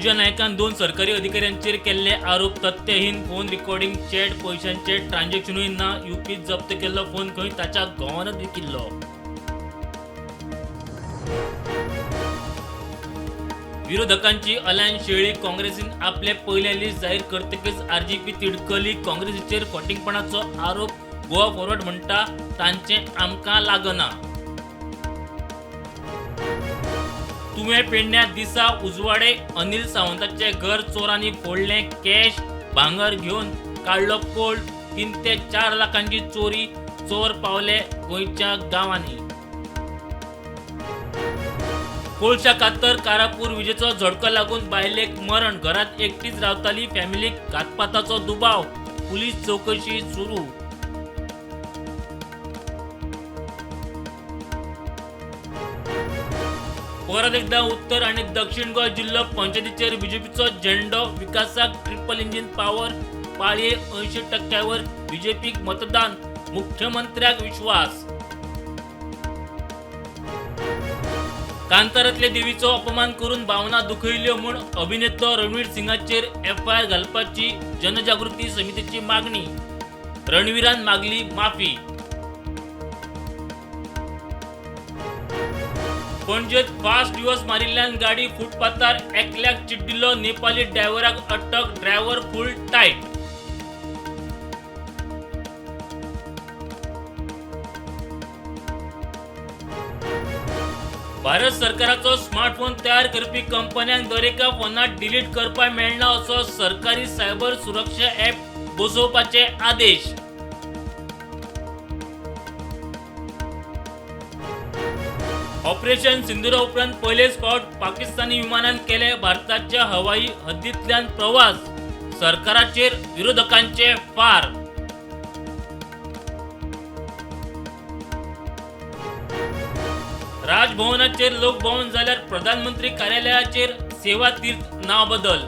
पूजा नायकान 2 सरकारी अधिकाऱ्यांचेर केल्ले आरोप तथ्यहीन. फोन रिकॉर्डिंग चॅट पयशांचे ट्रान्झॅक्शनूय ना. यूपीत जप्त केल्लो फोन खंय ताच्या घोवानच विकिल्लो. विरोधकांची अलायन्स शेळी. काँग्रेसीन आपले पयलें लिस्ट जाहीर करतकीच आरजीपी तिडकली. काँग्रेसीचेर फटींगपणाचो आरोप. गोवा फॉरवर्ड म्हणटा तांचें आमकां लागना. तुवें पेडण्या दिसा उजवाडे अनिल सावंताचें घर चोरांनी फोडलें. कॅश भांगर घेवन काडलो पळ. 3 ते 4 लाखांची चोरी. चोर पावले गोंयच्या गांवांनी. कोळशा कातर कारापूर विजेचो झटको लागून बायलेक मरण. घरांत एकटीच रावताली. फॅमिलीक घातपाताचो दुबाव. पुलीस चवकशी सुरू. परत एकदा उत्तर आणि दक्षिण गोंय जिल्हो पंचायतीचेर बीजेपीचो झेंडो. विकासाक ट्रिपल इंजिन पावर. पाळये 80% बीजेपीक मतदान. मुख्यमंत्र्याक विश्वास. कांतारांतले देवीचो अपमान करून भावना दुखयल्यो म्हूण अभिनेतो रणवीर सिंगाचेर एफआयआर घालपाची जनजागृती समितीची मागणी. रणवीरान मागली माफी. पणजेत फास्ट रिवर्स मारिल्ल्यान गाडी फुटपाथार एकल्याक चिड्डिलो. नेपाली ड्रायव्हराक अटक. Driver full tight. Bharat सरकाराचो स्मार्टफोन तयार करपी कंपन्यांक दरेका फोनात डिलीट करपाक मेळना असो सरकारी सायबर सुरक्षा ॲप बसोवपाचे आदेश. ऑपरेशन सिंदुरा उपरांत पयलेच फावट पाकिस्तानी विमानान केले भारताच्या हवाई हद्दींतल्यान प्रवास. सरकाराचेर विरोधकांचे फार. राजभवनाचेर लोकभवन जाल्यार प्रधानमंत्री कार्यालयाचेर सेवा तीर्थ नाव बदल.